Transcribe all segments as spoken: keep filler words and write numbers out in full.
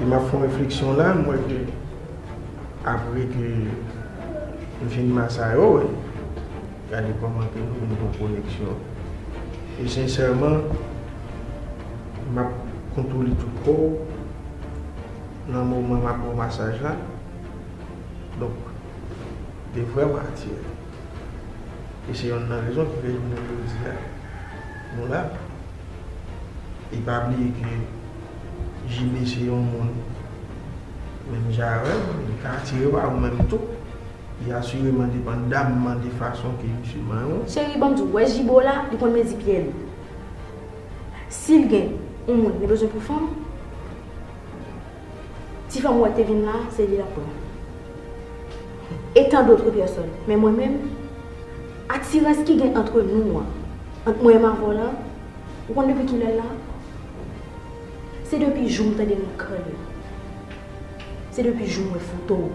M ap fè yon refleksyon la, m wè ke apre ke m fin masaj yo, wi, gade kòman ke nou vin pran koneksyon. E sensèman, m ap kontwole tout kò w nan moman m ap pran masaj la. Donk, te vrèman atire. E se yonn nan rezon ki fè jounen jodi a, nou la. E pa bliye ke J B se yon moun menm jan avè m, li ka atire pa ou menm tou. Li asireman depandan de fason ke misye manyen w. Cheri, ban m di w, wè J B la, li konn mezi pye l. Si l gen yon moun li bezwen pou fanm, ti fanm ou wè k te vin la, se li l ap pran. E tant d'autres personnes. Men mwen menm, atirans ki gen ant nou an, ant mwen e Mavo la, ou konn depi kilè l la? Se depi jou m tande non Carl la. Se depi jou m wè foto w.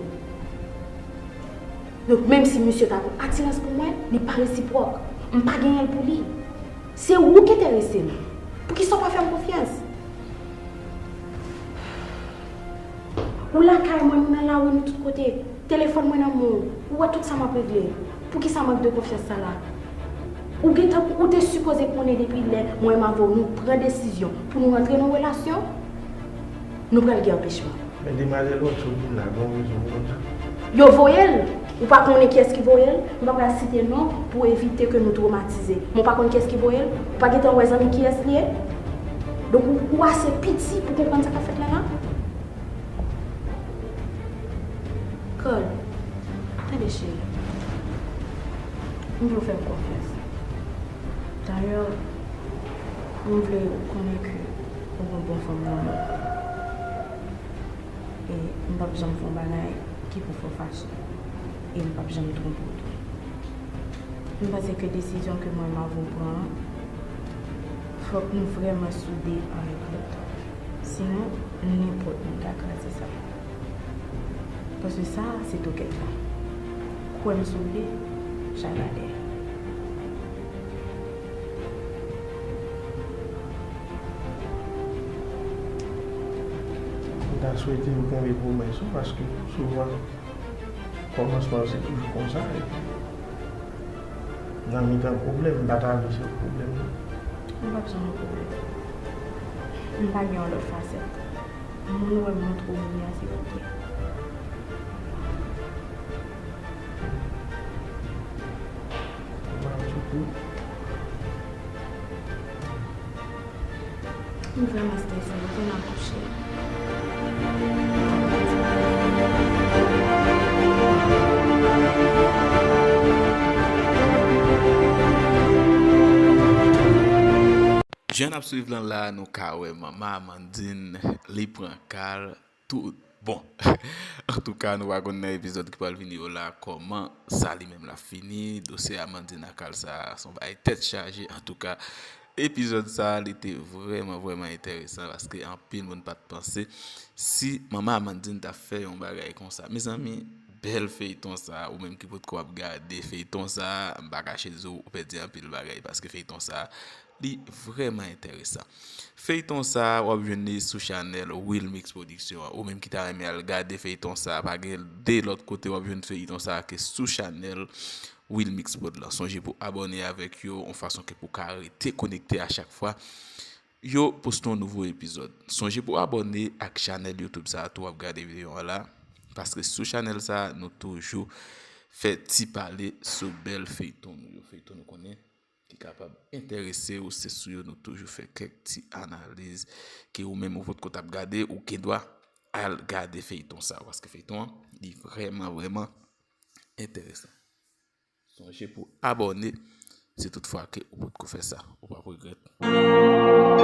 Donk, menm si misye ta gen atirans pou mwen, li pa resipwòk. M pa genyen l pou li. Se ou k enterese m. Poukisa w pa fè m konfyans? Ou lakay mwen, nou nan lari, nou tout kote. Telefòn mwen nan men w. Ou wè tout sa m ap regle. Poukisa mank de konfyans sa la? Ou gentan, ou te sipoze konnen depi lè mwen e Mavo nou pran desizyon pou nou rantre nan relasyon, nou pral gen anpechman. Men demwazèl Wonso vin la, gen yon rezon pou konn sa. Yo voye l. Ou pa konnen kiyès ki voye l. M pa pral site non pou evite ke nou twomatize. Men w pa konn kiyès ki voye l. Ou pa gentan wè zanmi kiyès li ye. Donk ou, ou ase piti pou konprann sa k ap fèt la la. Carl, tande cheri. M vle w fè m konfyans. Dayè, m vle ou konnen ke ou gon bon fanm nan men w. E m p ap janm fè yon bagay ki pou fè w fache. E m p ap janm twonpe w tou. M panse ke desizyon ke mwen e Mavo pran an, fòk nou vrèman soude anlè lòt. Sinon, nenpòt moun ka kraze sa. Paske sa a, se tokèt la. Kwè m si w vle, chay la dèyè. M ta swete ou kenbe pwomès ou, paske souvan, kòmansman yo se toujou konsa, epi nan mitan pwoblèm, m pa ta vle se pwoblèm nan. M p ap janm nan pwoblèm. M pa gen yon lòt fasèt. Moun wè m montre w moun nan, silvouplè. M pa sou kou. M vrèman strese, m retourne al kouche. Jan n ap swiv lan la, nou ka wè manman Amandine, li pran Carl tout bon. Antouka, nou pa konn nan epizòd ki pral vini yo la kòman sa li menm l ap fini. Dosye Amandine ak Carl sa, se yon bagay tèt chaje. Antouka, epizòd sa, li te vrèman, vrèman enteresan paske anpil moun pa t panse si manman Amandine t ap fè yon bagay konsa. Mezanmi, bèl feyton sa, ou menm ki potko ap gade feyton sa, m pa kache di w, ou pèdi anpil bagay paske feyton sa, li vrèman enteresan. Feyton sa a, w ap jwenn li sou chanèl Wilmix Production an. Ou menm ki ta renmen al gade feyton sa a, pa gen de lòt kote w ap jwenn feyton sa a ke sou chanèl Wilmix Prod lan. Sonje pou abòne avèk yo, yon fason ke pou ka rete konekte a chak fwa yo poste yon nouvo epizòd. Sonje pou abòne ak chanèl YouTube sa a tou w ap gade videyo an la, paske sou chanèl sa a, nou toujou fè ti pale sou bèl feyton nou yo. Feyton nou konnen ki kapab enterese w, se sou yo nou toujou fè kèk ti analiz ke ou menm ou potko t ap gade, ou gen dwa al gade feyton sa, paske feyton an, li vrèman, vrèman enteresan. Sonje pou abòne, si tout fwa ke ou potko fè sa, ou p ap regrèt.